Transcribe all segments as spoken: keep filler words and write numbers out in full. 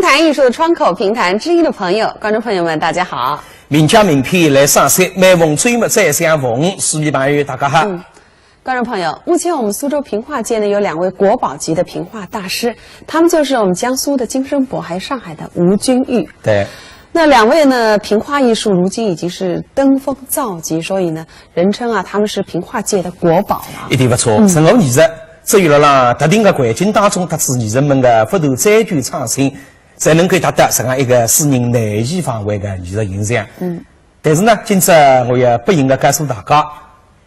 谈艺术的窗口，评弹知音的朋友，观众朋友们，大家好。名家名篇来赏析，每逢周末再相逢，书迷朋友大家好。嗯，观众朋友，目前我们苏州评话界呢有两位国宝级的评话大师，他们就是我们江苏的金声博，还有上海的吴君玉。对。那两位呢，评话艺术如今已经是登峰造极，所以呢，人称啊，他们是评话界的国宝了。一点勿错，嗯。任何艺术，只有辣辣特定个环境当中，搭仔艺人们个不断追求创新，才能够达到实际上一个使人难以忘怀个艺术形象。嗯。但是呢，今朝我要不幸个告诉大家，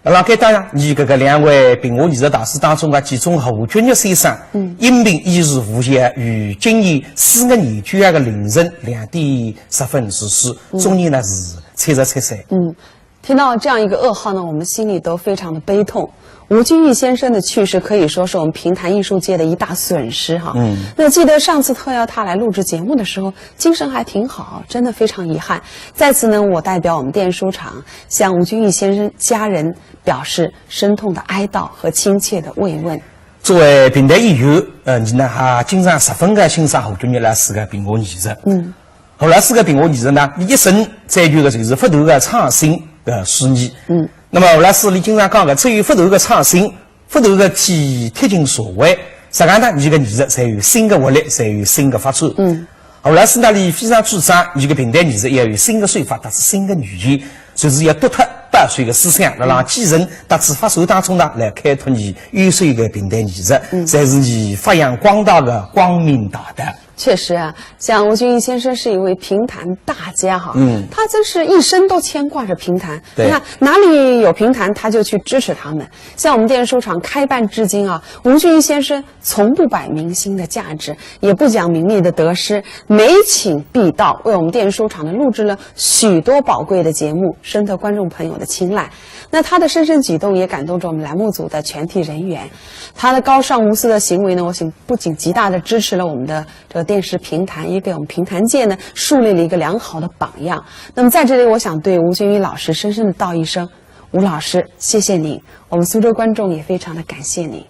辣辣该搭呀，伲搿个两位评话艺术大师当中个其中吴君玉先生，嗯。因病已逝无疑，与今年四月廿九号个凌晨两点十分逝世，嗯。终年呢是七十七岁。嗯。 听到这样一个噩耗呢，我们心里都非常的悲痛。吴君玉先生的去世可以说是我们评弹艺术界的一大损失哈。嗯。那记得上次特邀他来录制节目的时候，精神还挺好，真的非常遗憾。在此呢，我代表我们电视书场向吴君玉先生家人表示深痛的哀悼和亲切的慰问。作为评弹演员，呃，伲呢还经常十分个欣赏吴君玉老师个评弹艺术。嗯。 吴老师个评弹艺术呢，伊一生追求个就是不断个创新个事业。嗯。那么吴老师伊经常讲个，只有不断个创新，不断个去贴近社会，实际上呢，伊个艺术才有新个活力，才有新个发展。嗯。吴老师呢，伊非常主张，伊个评弹艺术要有新个手法，搭仔新个语言，就是要独特保守个思想，辣辣继承搭仔发展当中呢，来开拓伊优秀个评弹艺术，嗯。才是伊发扬光大个光明大道。 确实啊，像吴君玉先生是一位评弹大家哈，嗯。他真是一生都牵挂着评弹。对。你看哪里有评弹，他就去支持他们。像我们电视书场开办至今啊，吴君玉先生从不摆明星的架子，也不讲名利的得失，每请必到，为我们电视书场呢录制了许多宝贵的节目，深得观众朋友的青睐。那他的深深举动也感动着我们栏目组的全体人员。他的高尚无私的行为呢，我想不仅极大的支持了我们的 这个电视评弹，也给我们评弹界呢树立了一个良好的榜样。那么在这里，我想对吴君玉老师深深的道一声，吴老师，谢谢您，我们苏州观众也非常的感谢您。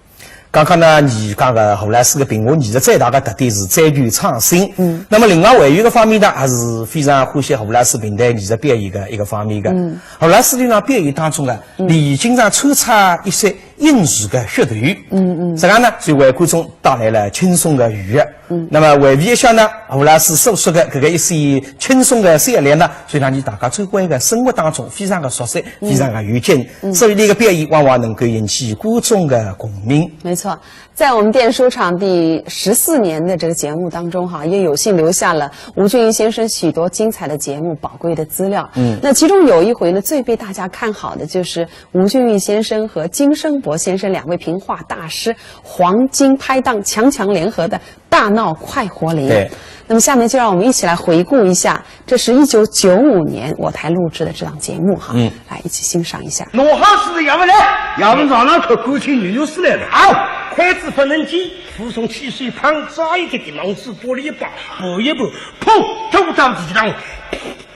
刚刚呢，伲讲个吴老师个评弹艺术最大个特点是追求创新。嗯。那么另外还有一个方面呢，还是非常欢喜吴老师评弹艺术表演个一个方面个。嗯。吴老师呢，表演当中啊，嗯。伊经常穿插一些 影视个噱头。嗯，嗯。实际上呢，就为观众带来了轻松个愉悦。嗯。那么回味一下呢，吴老师所说个搿个一些轻松个笑料呢，就让伲大家周围个生活当中非常个熟悉，嗯。非常个有劲。嗯。所以伊个表演往往能够引起观众个共鸣。没错，在我们电视书场第十四年的这个节目当中哈，也有幸留下了吴君玉先生许多精彩的节目、宝贵的资料。嗯。那其中有一回呢，最被大家看好的就是 吴君玉先生和金声博先生两位评话大师黄金拍档强强联合的《大闹快活林》。对。那么下面就让我们一起来回顾一下，这是一九九五年我台录制的这档节目哈。嗯。来，一起欣赏一下。弄好书要勿来，要勿上上课，感情又又是来了。好，筷子不能尖，武松起手旁抓一个地方，是玻璃一把，拨一拨，砰，吐到地上。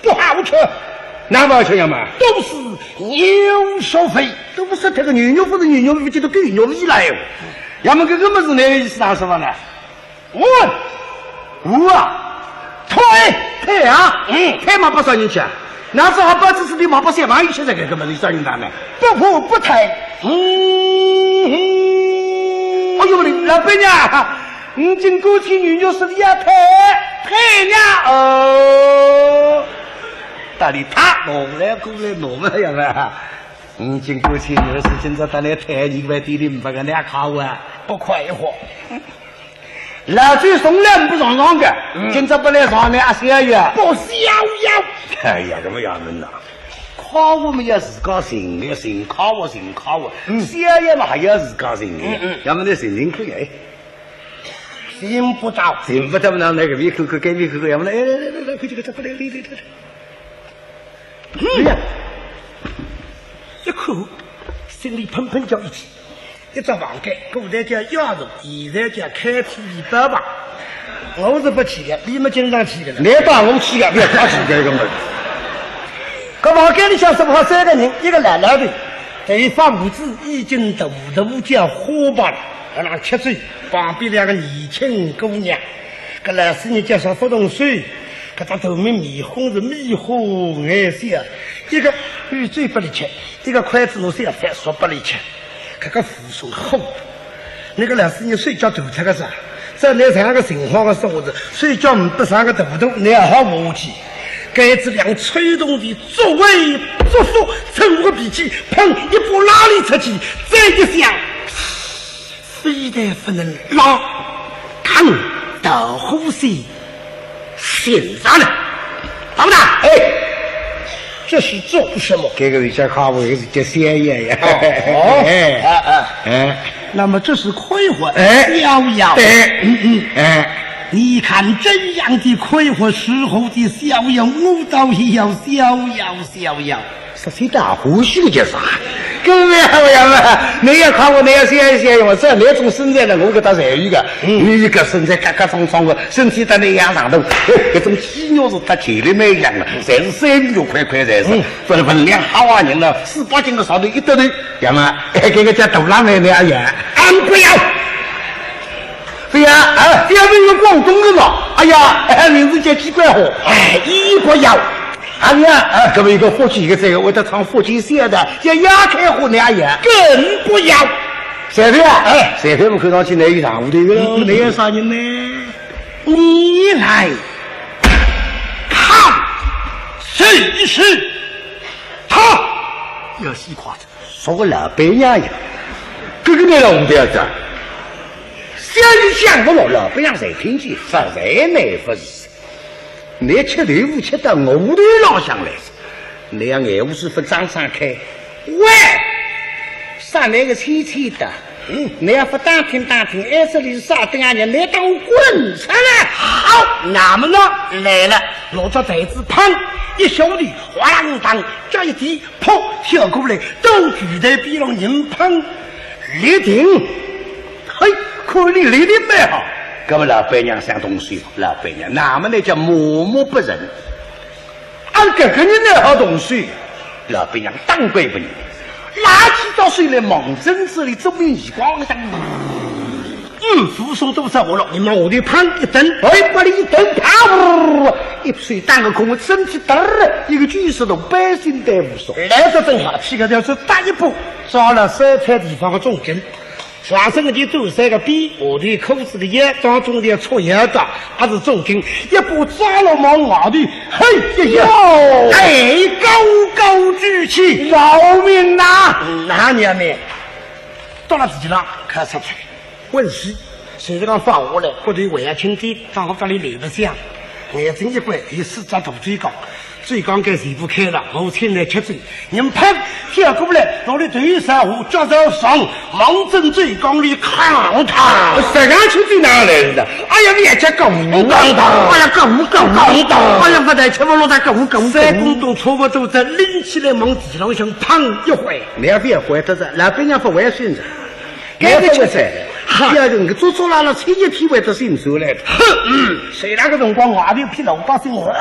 不好吃。哪勿好吃呀嘛？都是牛肉味。都勿是这个牛肉，勿是牛肉味，就是狗肉味来哟。要么搿个物事哪个意思哪说法呢？我，我啊，退，退啊，嗯，退嘛勿少人去啊。那是好包子是你嘛勿少嘛，有些这个物事啥人打呢？不怕不退。嗯，嗯。哎呦喂，老板娘， 你今过去牛肉是要退，退呀哦。大礼他，我们来过来，我们要不？你今过去牛肉是今朝到来退，你外地里没个那卡哇，不快活。老周从来不上上个，嗯。今朝不来上呢，阿是要呀？不是要要。哎呀，什么样子呐？卡我们要自家寻的，寻卡我寻卡我，嗯。宵夜嘛还要自家寻的，嗯，嗯。要么那寻寻看哎。 寻不到。寻不到，那那个面看看，该面看看，要么那，哎，来来来来，快去给他，快来来来来。哎呀，一看，心里砰砰叫一激，一只房间，古代叫雅座，现在叫开体包吧。我是不去的，你们经常去的了。你帮我去的，你也不去的，根本。搿房间里向只好三个人，一个老老头，头发胡子已经大大叫花白了，辣辣吃酒，旁边两个年轻姑娘。搿老师呢，叫啥勿动手，搿张头面面孔是迷糊眼笑，一个鱼嘴拨俚吃，一个筷子拿小菜夹拨俚吃，搿个武松火。那个老师呢，手脚断脱个啥？照倷搿个情况个说法子，手脚呒不啥个大度，倷好下去。搿只两抽动的作威作福，趁我脾气，砰一把拉俚出去，再一想， 非但勿能拉，看导火线寻上来，大不大？哎，这是做什么？搿个人家看我还是叫相爷呀。哦，哦，哎，哎，哎。那么这是快活，哎，逍遥。对，嗯，嗯。哎。你看这样的快活时候的逍遥，我倒也要逍遥逍遥。 说起大欢喜个就是啊，搿个好呀嘛，倷要看我，倷要相爷相爷，照倷种身材呢，我搿搭侪有个。嗯。倷一个身材嘎嘎壮壮个，身体搭倷一样长大，哎，搿种肌肉是搭健力美一样个，侪是三米六块块侪是，嗯。分分量好啊人了，四百斤个上头一得头，要么，哎，搿个叫大辣妹倷阿要？俺不要。对呀，哎，这样一个广东人哦，哎呀，哎，名字叫鸡冠虎。哎，一不要。 啊，你啊，啊，搿么一个福建一个这个，会得唱福建戏的，叫杨开虎那样。更不要。随便啊，哎，随便我看上去倷有上头个咯，嗯，嗯，嗯。倷要啥人呢？你来看，谁是他？要死快哉，说个老板娘呀，搿个倷老五的子啊，想是想勿落，老板娘侪听见，实在难勿是。 倷吃豆腐吃到我头浪向来哉，倷要眼乌珠勿张张开。喂，啥倷个亲戚的？嗯，倷要勿打听打听，哎，这里是啥地方人？倷当我滚出来！好，那么呢，来了，拿只台子，砰，一小弟，哗啦当，脚一踢， 噗，跳过来，到祭台边浪人碰，立定。嘿，看你立定蛮好。搿么老板娘想动手，老板娘，那么倷叫默默不仁。俺搿个人哪好动手？老板娘当归不仁，拿起刀手来，望准仔俚，这么一光，一打， 嗯，武松都在下落，你往下头砰一蹬，哎，拨俚一蹬，啪，呜，一拍打个空，身体嘚儿，一个九十度，背心对武松。来得正好，劈个条子打一步，抓了三块地方个中间，上身个就短衫个边，下头裤子个腰，当中条粗腰带，还是中间，一把抓了往外头，嘿呀呀，哟，哎，高高举起，饶命呐！哪娘命？到了地浪，看出去。 问世，随着讲放下来，骨头还要轻点，当我搭俚来勿响。眼睛一关，有四只大嘴角，嘴角该全部开了，我请来吃酒。人砰跳过来，拿俚头一上下，脚朝上，望准嘴角里吭嘡。实梗吃酒哪来的？哎呀，你也叫狗嘡嘡，哎呀，狗嘡嘡，哎呀，勿但吃勿落，还狗嘡嘡。三公东差勿多，再拎起来往地浪向砰一挥。你也勿要怪得着，老板娘勿会训着。 该个吃菜，哈，要人个做做啦啦，吃一天会得醒出来的。哼，嗯，随那个辰光，外头一批老百姓，哗，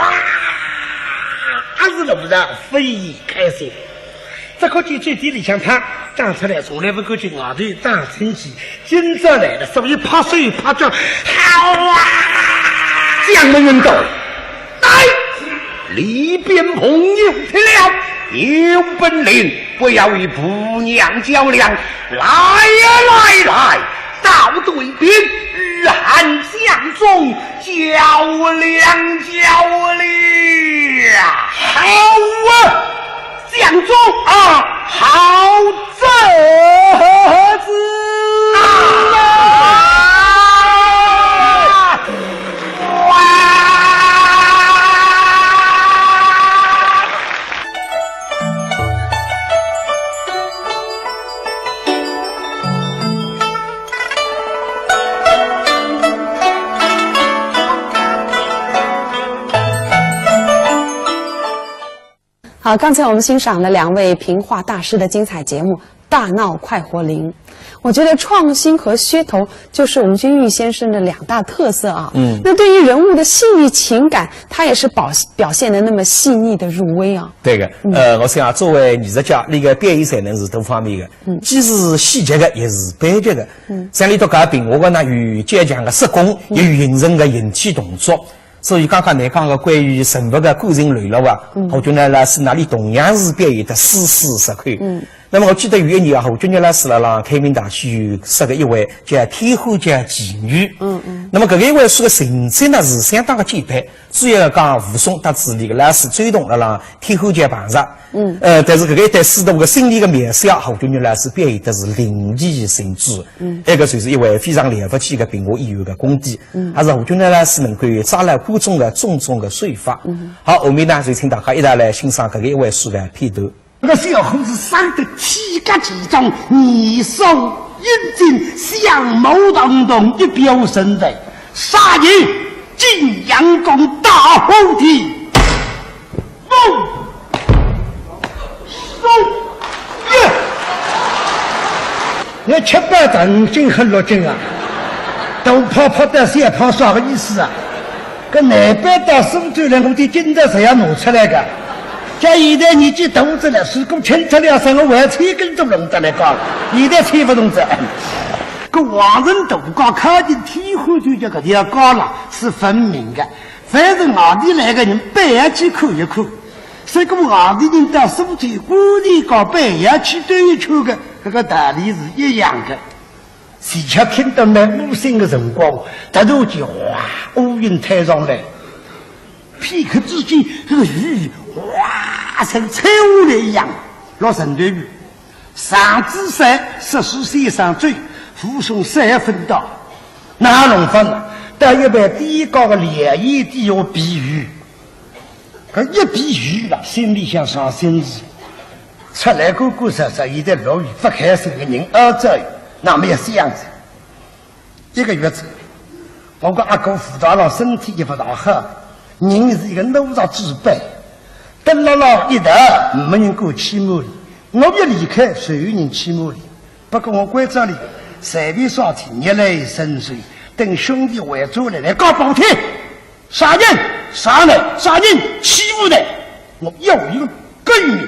还是路上飞开心。这个就最地里向他打出来，从来勿敢去外头打进去，今朝来了，所以拍手拍脚，好啊！将门人到，来，里边朋友来了，有本领。 不要与鄔娘较量，来呀，来，来，到对边，与俺将中较量，较量。好啊，将中啊，好子啊！ 好，刚才我们欣赏了两位评话大师的精彩节目。大闹快活林。我觉得创新和噱头就是吴君玉先生的两大特色啊。嗯，那对于人物的细腻情感，他也是表表现的那么细腻的入微啊。对个，呃，我想啊，作为艺术家，伊个表演才能是多方面个，既是喜剧个，也是悲剧个。嗯，像伊笃讲评话个呢，有坚强个色功，也有形成个形体动作。所以刚刚侬讲个关于人物个感情流露啊，胡军玉老师呢，伊同样是表演得丝丝入扣。嗯，那么我记得有一年啊，胡军玉老师辣辣开明大戏院说个一回叫《天后桥奇遇》。嗯嗯，那么搿个一回书个情节呢是相当个简单，主要讲武松搭仔伊个老师周同辣辣天后桥碰着。嗯，呃，但是搿个一段书个心理个描写，胡军玉老师表演得是淋漓尽致。嗯，埃个就是一位非常了不起个评话演员个功底。嗯，还是胡军玉老师能够抓牢观众个种种个手法。嗯，好，下面呢就请大家一道来欣赏搿个一回书个片段。搿个小伙子生得体格健壮，年少英俊，相貌堂堂，一表人才，杀人景阳冈大虎体。猛！松！耶！侬吃饱长进很落劲啊！大胖胖带小胖啥个意思啊？搿难板到苏州来，我的筋斗侪要拿出来个。像现在年纪大仔了，如果轻出两声，我还千斤重弄得来讲，现在牵勿动哉。搿王仁大街靠近天后桥搿条街了，是分明个。 凡是外地来个人，必要去看一看。所以讲外地人到苏州观前街，必要去兜一圈个，搿个道理是一样个。齐巧听到那乌声个辰光，突然间哗，乌云推上来，片刻之间，搿个雨哗，像催下来一样，落成堆雨。上至山，十四先生走，武松三分到，哪弄法呢？到一爿低高个凉荫底下避雨。 搿一避雨了，心里向伤心事。出来干干啥啥，现在落雨，勿开心个人，啊，这那么也是样子。一个月子，我个阿哥武大郎身体也勿大好，人是一个老弱之辈，蹲辣辣一道，没人敢欺瞒伊。我一离开，就有人欺瞒伊。不过我关照伊，随便啥事体，逆来顺受，等兄弟回转来，来讲拨我听。 啥人？啥人？啥人欺负的？我要一个给你，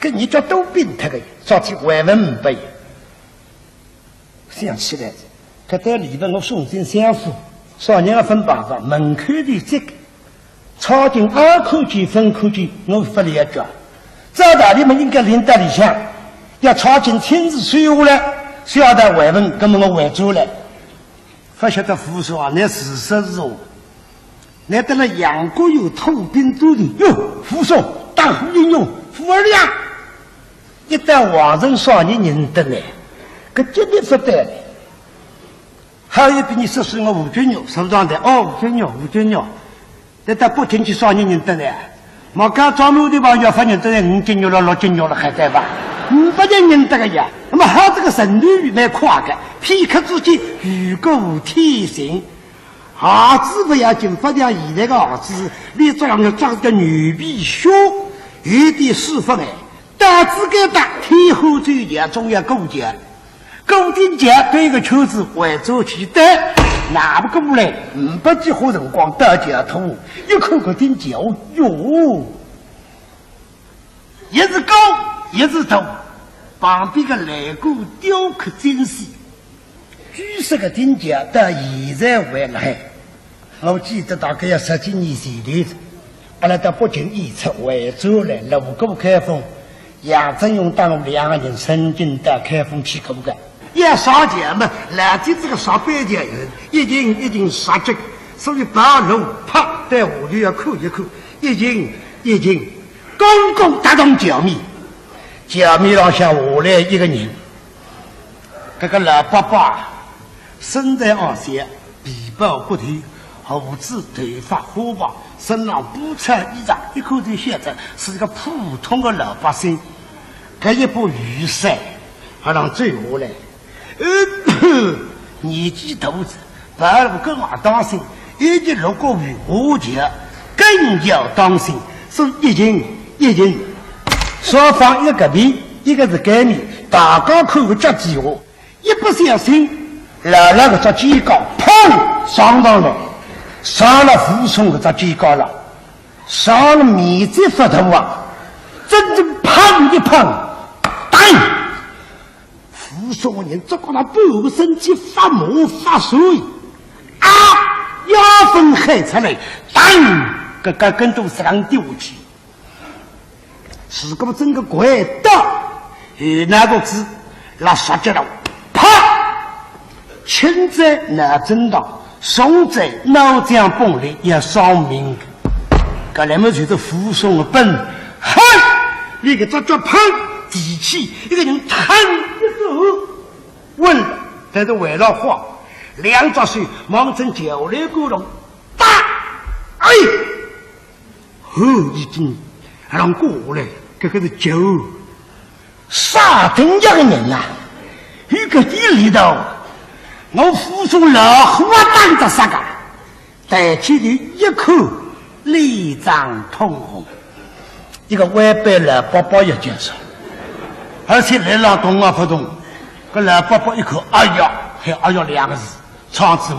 给你叫都病脱个，啥体还勿明白？想起来，搿对礼物我送进相府，啥人也分办法，门口的这个，差近二看见分看见，我勿了解。照道理嘛，应该领到里向，要差近亲自收下来，晓得还问，搿么我回转来。 勿晓得武松啊，乃是实事哦。乃得了杨过有土兵都的，哟，武松，打虎英雄，武二郎。一旦王仁啥人认得呢，搿级别勿得了。还有比你说是我吴君玉，是不是这样的？哦，吴君玉，吴君玉。 乃到北京去啥人认得呢？毛家庄头的朋友勿认得呢，五斤肉了，六斤肉了，还在吧？嗯，勿认认得个呀。那么他这个程度蛮快个，片刻之间雨过天晴，鞋子勿要紧，勿像现在个鞋子，你这样要着个牛皮靴，有点舒服哎。到仔该搭，天后桥总要过桥。 过定桥兜一个圈子回转去的，那么过来，呒不几化辰光到桥头，一看搿定桥，哟，一是高，一是大，旁边个栏杆雕刻精细。据说搿定桥到现在还辣海。 我记得大概要十几年前头，阿拉到北京演出回转来，路过开封，杨振雄搭我两个人曾经到开封去过个。要上桥嘛，老早子个上板桥人，一群一群上去，所以半路啪，对下头要看一看，一群一群，刚刚踏上桥面，桥面浪向下来一个人，搿个老伯伯啊， 身材矮小，皮包骨头，胡子头发花白，身浪布衫衣裳，一看就晓得是一个普通的老百姓。搿一把雨伞，还能走下来。呃，年纪大仔，跑路更要当心，一直落过雨下桥，更要当心。所以一群一群，双方一个隔壁，一个是该面，大家看个脚底下，一不小心，辣辣搿只肩胛，砰，撞上来，撞了武松搿只肩胛了，撞了面积勿大啊，真正砰一砰，当！武松人只觉着半个身体发麻发酸，啊，要分喊出来，当，搿个跟头是浪丢下去。 如果真个掼倒，有那个子，拉杀脚了，啪！轻则脑震荡，重则脑浆崩裂，要伤命。搿来么就是武松个本，哼！一个脚脚碰地气，一个人腾一走，稳了，但是为了慌，两只手望准桥来过了，打！哎！ 吼，已经让过来，搿个是酒。啥等样个人啊？有搿点力道，我武松老虎啊打得杀个，抬起头一看，脸涨通红。一个外边老伯伯也见识，而且来了动啊勿动，搿老伯伯一看，哎呀，还哎呀两个字， 唱子舞，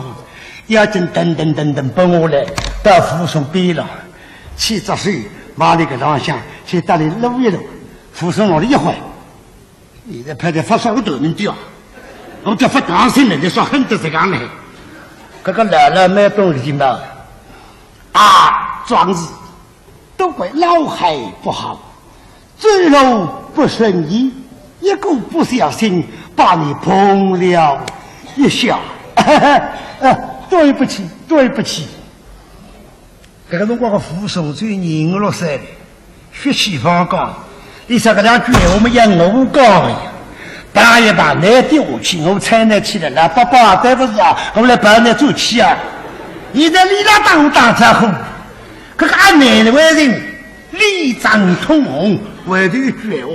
要紧噔噔噔噔奔下来，到武松边浪，去只手往里个浪向去搭里撸一撸，武松脑里一坏，现在派在发烧个头名的啊，我叫发当心人家说恨得这样嘞。搿个老老蛮懂礼貌，啊，壮士， 都怪老害不好，走路不顺意，一个不小心把你碰了一下。呃，对不起，对不起。搿个辰光个武松只有廿五六岁，血气方刚，伊说搿两句闲话么要我讲个呀。碰一碰，倷跌下去，我搀倷起来，老伯伯啊，对勿住啊，我来抱倷转去啊。现在伊拉打我打招呼，搿个阿难为情， 脸涨通红，回头一句闲话，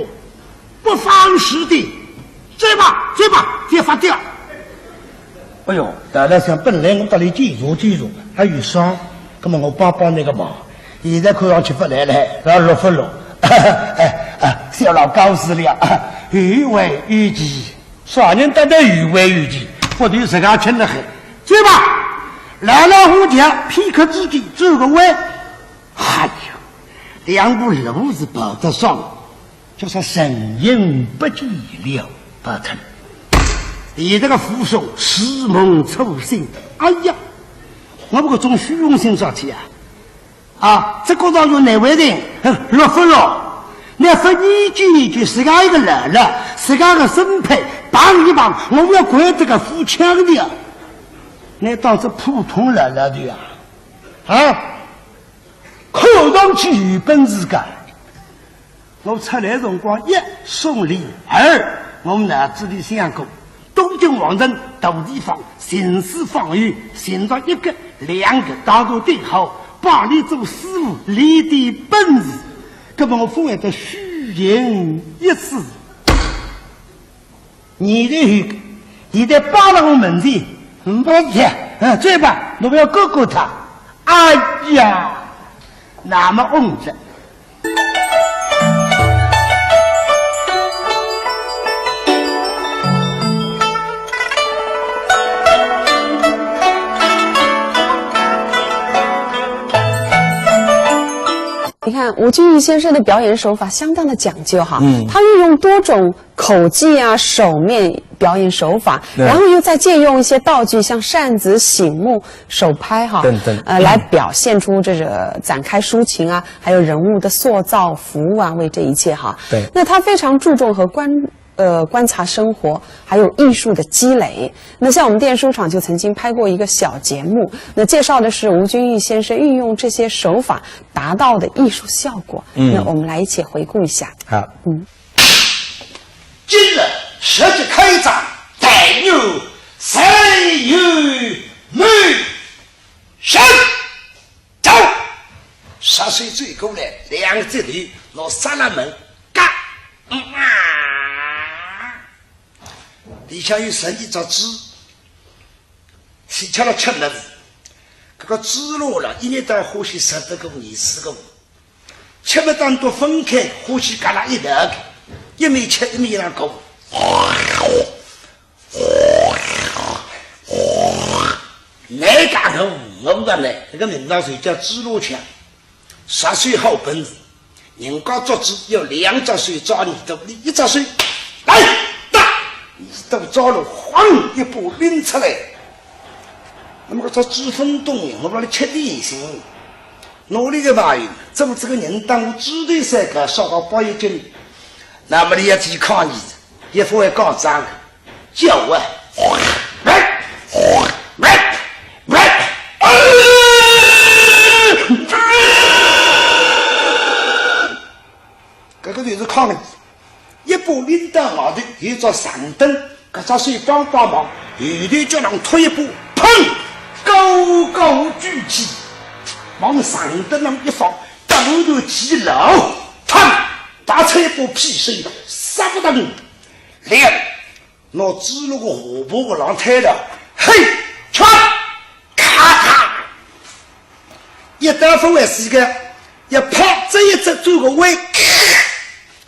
不妨事的，走吧，走吧，别发嗲。哎哟，大老相本来我搭伊介绍介绍，还有伤，葛么我帮帮倷个忙，现在看上去勿来了，要落勿落。哎，哎，小老告辞了，有为有期，啥人搭倷有为有期，勿对自家欠得很。走吧，老老虎叫，片刻之间转个弯，哎呀， 两步路是跑得上，就是人影不见了，不曾。现在个武松如梦初醒，哎呀，我搿种虚荣心啥体啊？啊，这个当中难为情，呃，落勿落？那勿研究研究，自家一个老老，自家个身配，碰一碰，我要掼这个富强的啊。那当是普通老老的啊？啊？ 看上去有本事个。我出来辰光，一，送礼，二，我脑子里想过，东京皇城大地方，寻师访友，寻着一个、两个，当头顶好，拜伊做师傅，练点本事，搿么我勿会得虚言一字。 你的，现在摆辣我面前，嗯，勿是，嗯，走吧，侬勿要管管他。哎呀，那么红着。你看，吴君玉先生的表演手法相当的讲究哈，嗯。他运用多种 口技啊、手面表演手法，对。然后又再借用一些道具，像扇子、醒目、手拍哈，等等。呃，来表现出这个展开抒情啊，还有人物的塑造、服务啊，为这一切哈。对。那他非常注重和观，呃，观察生活，还有艺术的积累。那像我们电视书场就曾经拍过一个小节目，那介绍的是吴君玉先生运用这些手法达到的艺术效果。嗯。那我们来一起回顾一下。好。嗯。 今日设计开张，待我随有美神。走！啥水走过来，两个指头拿刹拉门，嘎！嗯啊！里向有十二只猪，是吃了吃物事。搿个猪猡了，一日到欢喜十多个、二十个。 吃么当多分开，欢喜夹辣一道个。一面吃一面浪讲。哪家个我个呢？搿个名堂就叫猪猡强，杀手好本事。人家捉猪要两只手抓耳朵，俚一只手，来，打，耳朵抓牢，哐，一把拎出来。那么搿只猪猡强，我帮俚吃点心。 哪里个朋友，怎么这个人当我猪头三个，烧个包一斤？那么你要抵抗你，也不会告状的，叫我，喂，喂，喂，搿个就是抗议。 一把拎到外头，有只长凳，搿只手帮帮忙，后头脚浪托一把，砰，高高举起，往长凳浪一放，凳头起牢，砰，拔出一把匕首，杀不得，亮，拿猪猡个下巴个浪推了，嘿，唰，咔咔，一刀分为四个，一拍这一只猪个胃，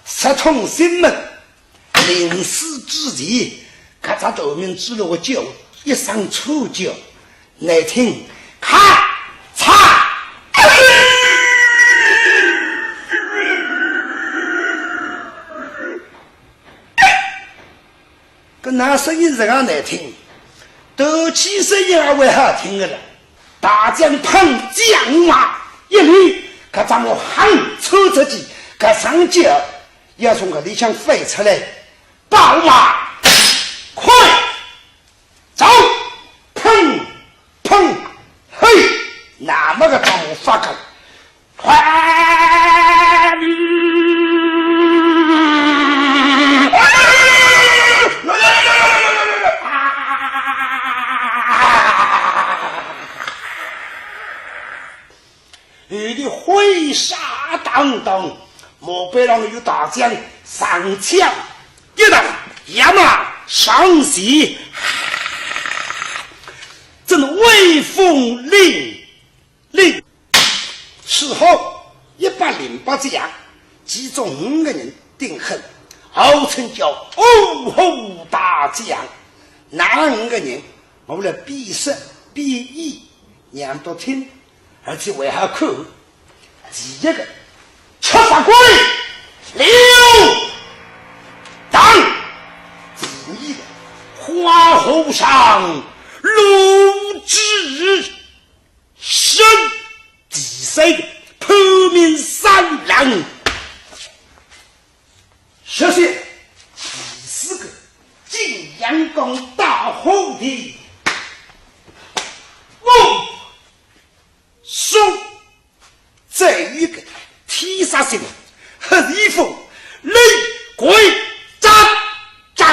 刺痛心门。 临死之前，搿只头名猪猡个叫一声惨叫，难听，咔嚓！搿哪声音实梗难听，斗气声音还会好听个了。大将碰将马一立，搿张我喊出出去，搿声叫 要从搿里向飞出来，宝马，快走，砰砰嘿，那么个把我发个，快！有的挥杀当当，马背浪有大将上将，一打野马上前，真威风凛凛。此后一百零八将，其中五个人顶狠，号称叫五虎大将。哪五个人？我来比试比一，让读听。 而且为何看？第一个，出发鬼刘唐，第二个，花和尚鲁智深，第三个，潘民三郎。首先，第四个，景阳冈大虎的武松。 再一个，天杀星，黑旋风，雷鬼张张。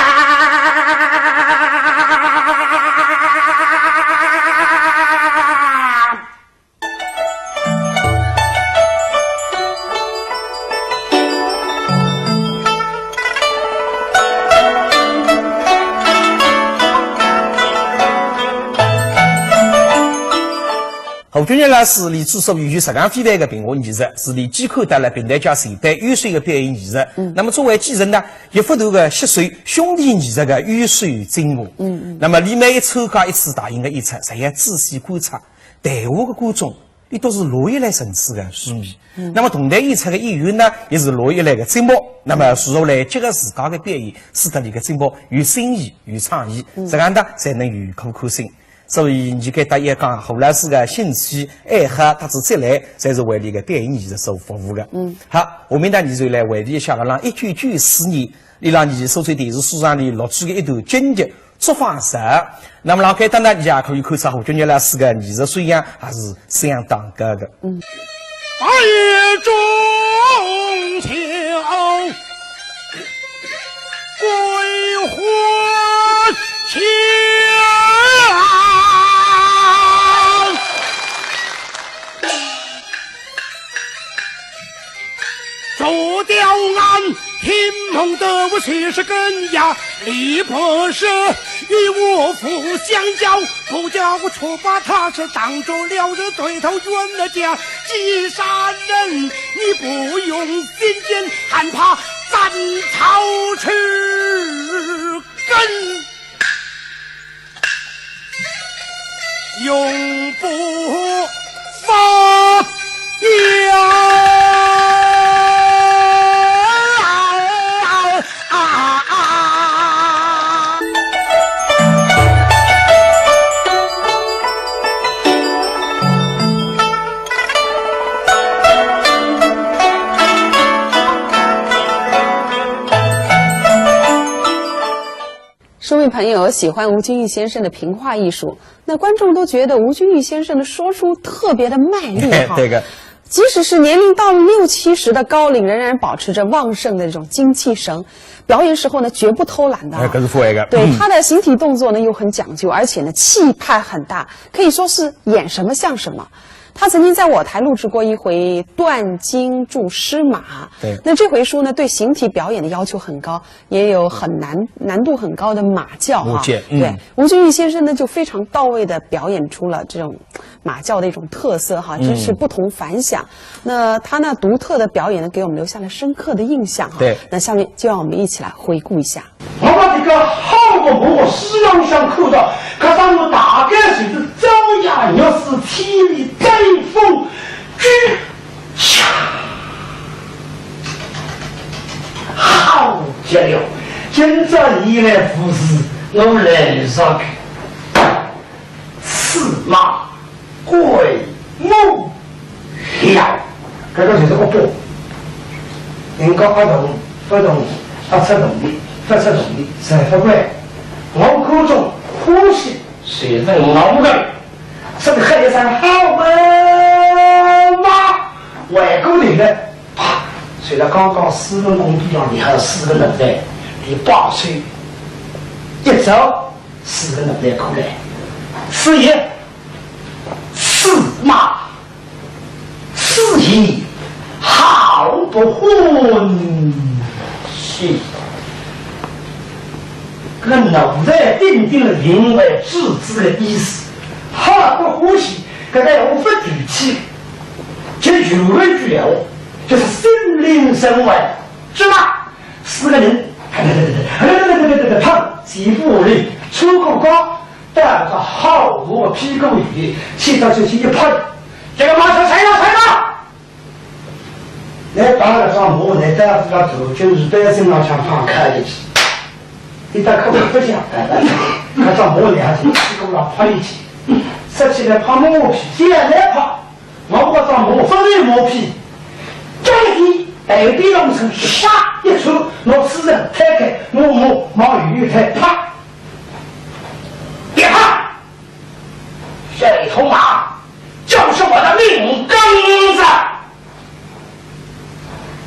胡君玉老师，俚之所以有实梗非凡个评话艺术，是俚既看到了评弹界前辈优秀个表演艺术。嗯。那么作为继承呢，一幅图个吸收兄弟艺术个优秀精华。嗯嗯。那么俚每一参加一次大型个演出，侪要仔细观察，台下个观众，俚侪是落下来层次个水平。嗯。那么同台演出个演员呢，也是落下来个节目。那么随后来结合自家个表演，使得俚个节目有新意、有创意，嗯。实梗呢，才能有可看性。 所以，伲该搭一讲，何老师个兴趣爱好，搭仔积累，侪是为俚个表演艺术所服务个。嗯。好，下面呢，伲就来回味一下，辣浪一九九四年，俚辣伲苏州电视书场里录制个一段京剧《祝芳寿》。那么，辣该搭呢，伲也可以看出胡君玉老师个艺术素养还是相当高个。嗯。白云中秋。 桂花香。做刁俺听梦得我七十根牙，李博士与我互相交，不叫我错把他是当作了人对头冤了家。既杀人，你不用心间，害怕斩草除根，永不发芽。书迷朋友喜欢吴君玉先生的评话艺术，那观众都觉得吴君玉先生的说书特别的卖力哈。对个。即使是年龄到了六七十的高龄，仍然保持着旺盛的这种精气神，表演时候呢绝不偷懒的啊。哎，搿是勿会个。对，他的形体动作呢又很讲究，而且呢气派很大，可以说是演什么像什么。他曾经在我台录制过一回断筋注湿马，对那这回书呢，对形体表演的要求很高，也有很难难度很高的马叫哈。舞剑嗯对，吴君玉先生呢就非常到位的表演出了这种马叫的一种特色哈，真是不同凡响。那他那独特的表演呢，给我们留下了深刻的印象哈。对那下面就让我们一起来回顾一下。我把这个好个我书浪向看到，搿张我大概就是朝阳月是千里争风，举，好极了！今朝你来无事，我来上去。此马 怪我了。搿个就是恶报。人家阿动勿动，阿出动力，勿出动力，侪勿怪。我口中欢喜，随着我的，这个喊一声好啊嘛，回过头来，啪，随着刚刚四分公边浪，你还有四个人在，你把手一招，四个人来过来，师爷，此马 此言好不欢喜。搿奴才顶顶了云为主子的意思，好不欢喜，搿个闲话勿具体，就有一句闲话，就是心领神会，是吧？四个人，啪，前赴后继，穿过街， 带了个好大个屁股后头，去到出去一拍，这个马上踩了，踩了！来把搿只马，来到搿个头，就是对身浪向放开一记，一打可不响，搿只马两记屁股上拍一记，说起来拍马屁，接下来拍，我搿只马勿是马屁，该地台地浪向唰一抽，拿死人推开，马马往后头推，啪！ 别怕，这头马就是我的命根子。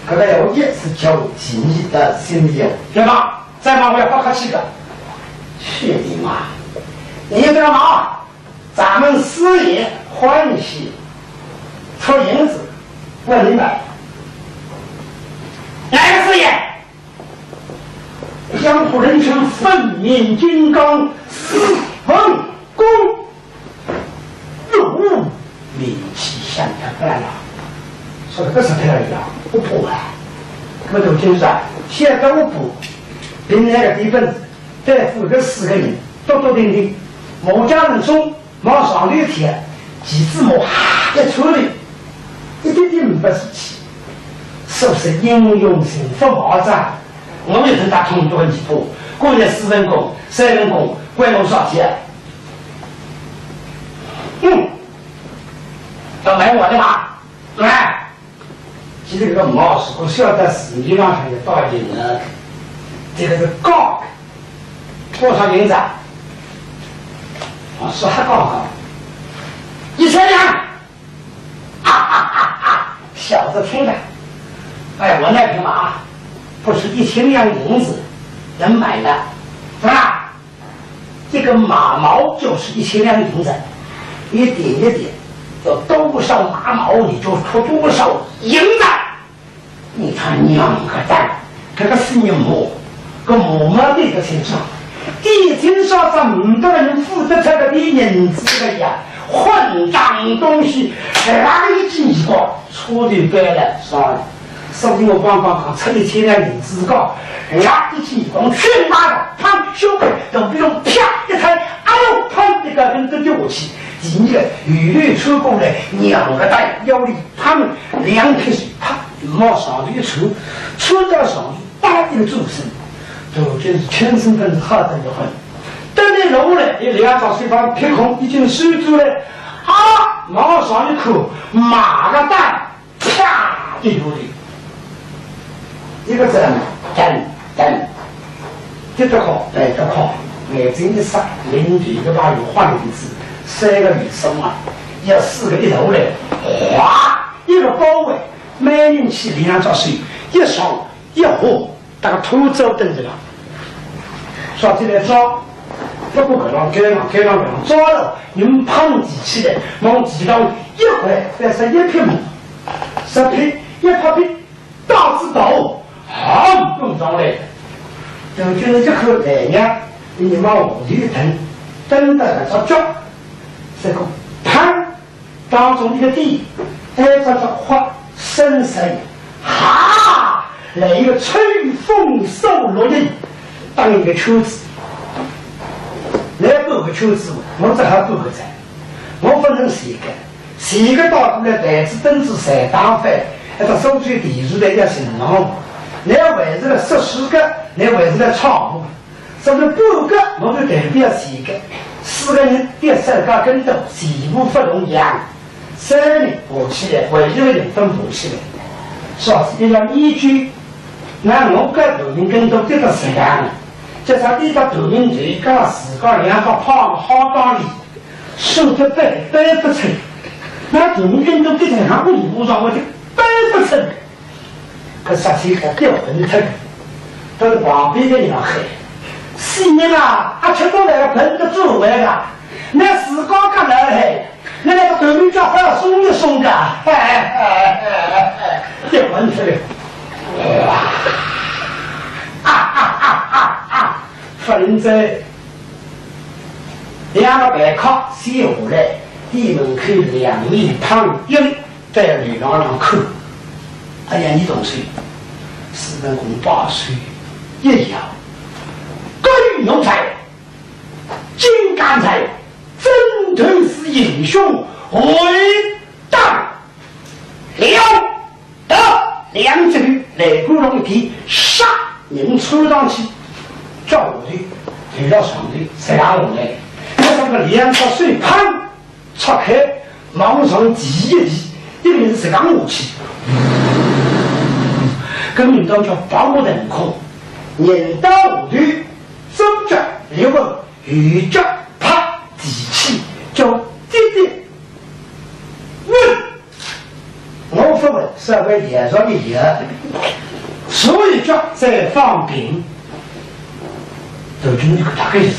搿个闲话一记叫我记到心里了。别怕，再骂我也不客气的。去你妈！你干嘛？咱们师爷欢喜，出银子问你买。哪个师爷？ 江湖人称粉面金刚司文公，有名气响得不得了。说搿个是漂亮，不破啊。那么头天是啊，现在我不，另外个地方，对付搿四个人，笃笃定定，毛家人中 往上头一跳，几只马一窜头，一点点没事体。是不是英雄心不毛哉？我也是打通多一步，过来四分功、三分功，关我啥事啊？嗯，要买我的马，来。 其实这个毛如果晓得市面上向有多少银子，这个是高的。多少银子啊？我说还高高，一千两。哈哈哈哈！小子听着，哎，我那匹马不是一千两银子能买的，是吧？ 这个马毛就是一千两银子，一点一点，有多少马毛你就出多少银子。你他娘个蛋，这个死人马，个马毛对得清爽，对清爽咱们的人付得出个点银子个呀，混账东西，让你进去过，出去白了，算了。所以我刚刚讲出一千两银子讲，呀，一记耳光，搿个，砰，胸口肚皮上啪一拍，哎呦，砰，一个跟头跌下去。第二个，有人穿过来，两个大腰里，砰，两撇手，啪，往上头一穿，穿到上头，啪一个转身，头就是全身跟着吓得一昏。等伊落来，伊两只手板撇空，已经收住了，啊，往上一看，马个蛋。 啪！一下头，一个人噔噔，跌得快，来得快，眼睛一眨，灵头一个朋友换了一只，三个女生啊，要四个一头来，哗，一个包围，每人去两只手，一上一下， 大家拖走等着了。说起来抓，不过搿浪该浪该浪搿浪抓了，人碰地起来，往地上一跪，再是一撇毛，十撇一拍撇，打子倒，好蹦上来。等就是一口来呀，你往下头一蹬，蹬得搿只脚，这个砰！ 当中一个点，哎，这只花生神，哈，来一个春风送落叶，打一个圈子，来半个圈子，我只好半个站，我不能斜个，斜个倒过来台子凳子侪打翻，那个苏州电视台要寻上我，那还是来说书个，那还是来唱我。 说是半个，我就代表四个，四个人跌三个跟头，全部勿动样。三个人爬起来，还有一个人勿爬起来。说是一样依据，那我搿头名跟头跌得实梗了，叫啥跌到头名头，搿自家两个胖好当里，手得背，背勿出。那头名跟头跌得像个里无上，我就背勿出。 搿杀气还吊分脱，但是旁边个人喊：“死人啊，阿吃过来个盆子煮完个，那自家搿能嗨，那那个头名叫好松一松个。”吊分脱了。啊啊啊啊啊！勿能再，两个陪客先下来，店门口两面躺平。 在楼浪上看，哎呀，你懂谁？四门公把手一摇，各位奴才，金刚才，真正是英雄，伟大了得！两只手来过龙体，杀人冲上去，叫下头，头到上头，实梗下来，那个两只手碰 拆开，往上提一提，一定是实梗下去。搿名堂叫百目腾空，人到下头，左脚立稳，右脚啪提起，叫跌跌稳。我勿稳，稍微摇上一摇，所以脚再放平。头顶一个大概是，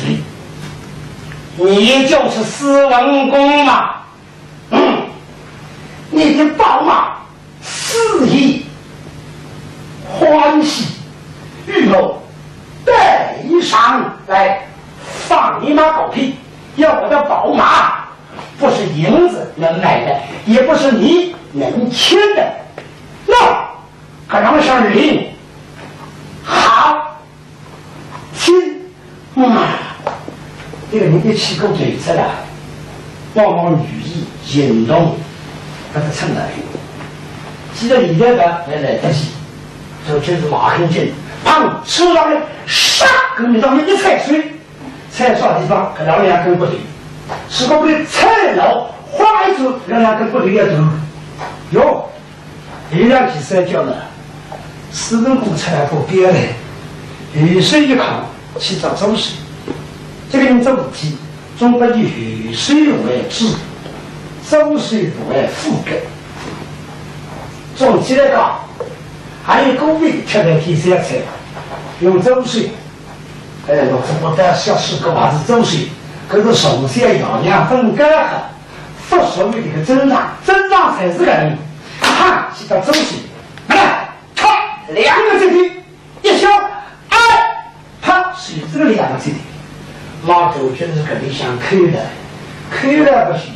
你就是司文公嘛。 嗯，你的宝马四喜欢喜，与我带上来。放你妈狗屁！要我的宝马，不是银子能买的，也不是你能牵的。喏，搿两个人，好， 亲，嗯，搿个人一气过头出来，往往语意行动，搿个出来。既然现在讲还来得及，所以就是马很紧，砰，冲上来，唰，搿个名堂一踩碎，踩啥地方，搿两两根骨头，如果被踩了，哗一声，搿两根骨头要断。哟， 有两记三叫呢，四门公出来过边来，右手一看，去找左手。这个人做事体，总不以右手为主，左手为副的。总体来讲，还有个别吃饭天三菜，用左手，哎，我这不但小时候还是左手，可是从小爷娘分开了。 不属于这个正常，正常才是个人。啪，去到周旋，来，啪，两个指头，一敲，哎，啪，手指头两个指头，老头就是搿里向扣了，扣了个是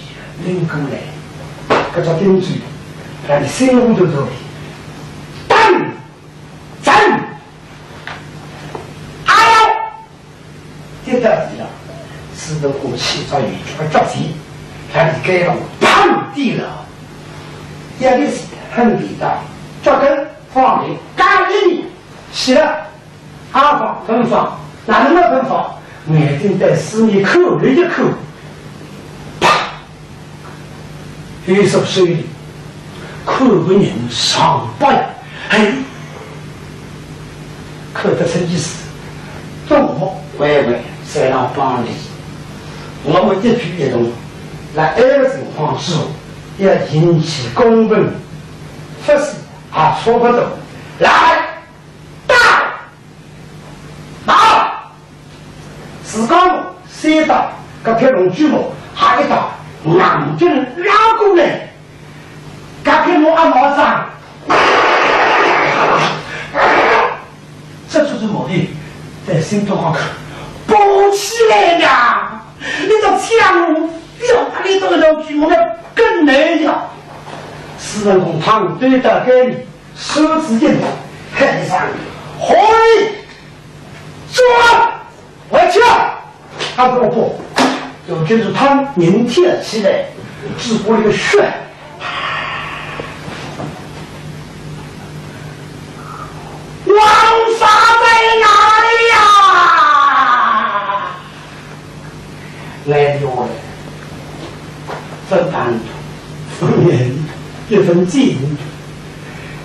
拎过来，搿只钉子，让你心里头做的。当过去早有一个脚踢，让伊该上砰地了，也是很地道，脚跟放平，干一米，起来。 阿放勿放，哪能勿放？眼睛对四面看了一看，啪！右手手里，看个人上百呀，哎，看得出意思，懂我。喂喂，在那帮里，我们一举一动，辣埃个情况之下，要引起公愤，勿是也差勿多。来！ 打！打！自家先打，搿匹龙须毛还一打，硬劲拉过来，搿匹龙阿毛子啊，这就是毛病，在心头上看，抱起来呀！你这枪，不要把你这个龙须毛的更来呀！四人公堂对打给你。 手指一拿，喊一声：“嘿，抓！回去！”他说：“不。”就跟着他人跳起来，只不过那个血，王法在哪里呀？ 来的我，分担，分人，也分钱，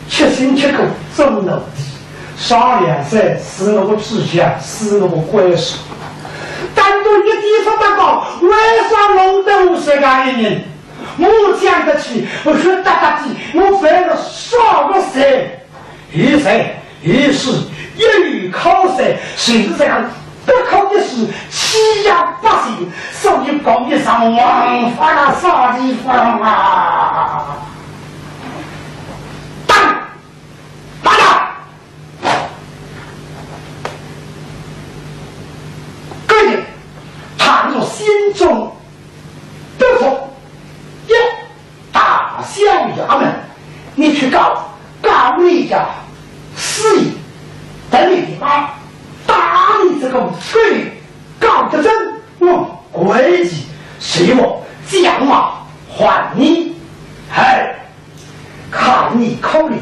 吃辛吃苦做奴隶，上梁山是我的志向，是我的归宿。但愿一点勿得讲，为啥弄得我这样一人？我讲得起，我说得得的，我犯了啥个罪？ 有罪有势，一有靠山，就是这样不可一世，欺压百姓，所以告你上王法了，啥地方啊？打！打他！个人，倘若心中不服，一 大小衙门，你去告，告你家师爷，等你的妈，打你这个狗，告得真，我跪地求我，将马还你。哎，看你可怜，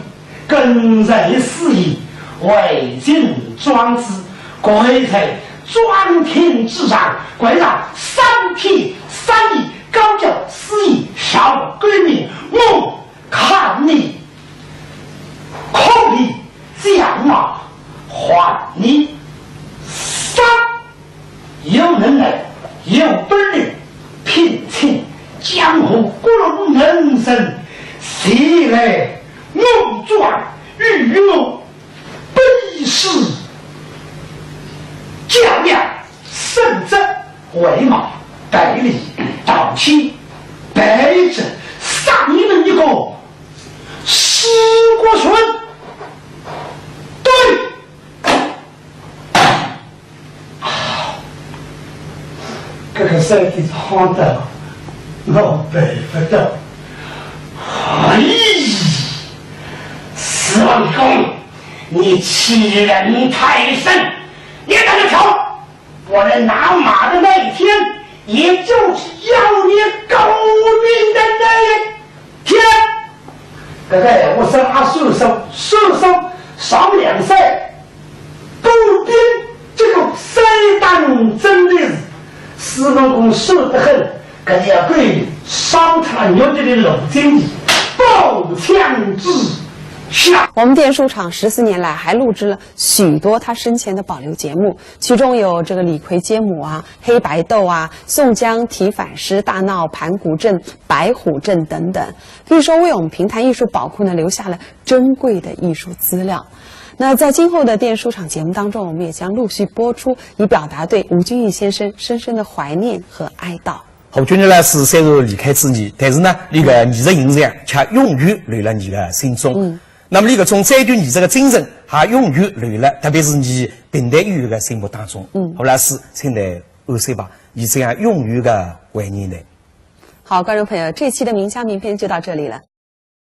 跟随师爷，为情壮志，跪在庄亭之上，跪上三天三夜，高叫师爷，饶我狗命，我 看你可怜，将马还你。三，有能耐，有本领，平清江湖各路能人，前来我庄与我比试。叫呀，胜者为马，带领道亲，败者杀你们一个 尸骨村。对。啊，搿个事体是好得，我办勿到。哎，四王公，你欺人太甚，你等着瞧！ 我来拿马的那一天，也就是要你狗命的那一天。搿个闲话说啊，算数，算数，上梁山，步兵，这个三打真的是，四王公说得很，搿要对上他牛的的路径里，步枪之下。我们电视书场十四年来还录制了许多他生前的保留节目，其中有这个李逵接母啊、黑白斗啊、宋江题反诗、大闹盘古镇、白虎镇等等，可以说为我们评弹艺术宝库呢留下了珍贵的艺术资料。那在今后的电视书场节目当中，我们也将陆续播出，以表达对吴君义先生深深的怀念和哀悼。 吴君义老师虽然离开仔伲，但是呢，伊个艺术形象却永远留辣伲个心中。嗯。那么，伊搿种追求艺术个精神，也永远留辣，特别是伲评弹演员个心目当中。嗯。吴老师，请来安睡吧，伲将永远个怀念侬。好，观众朋友，这期的名家名篇就到这里了。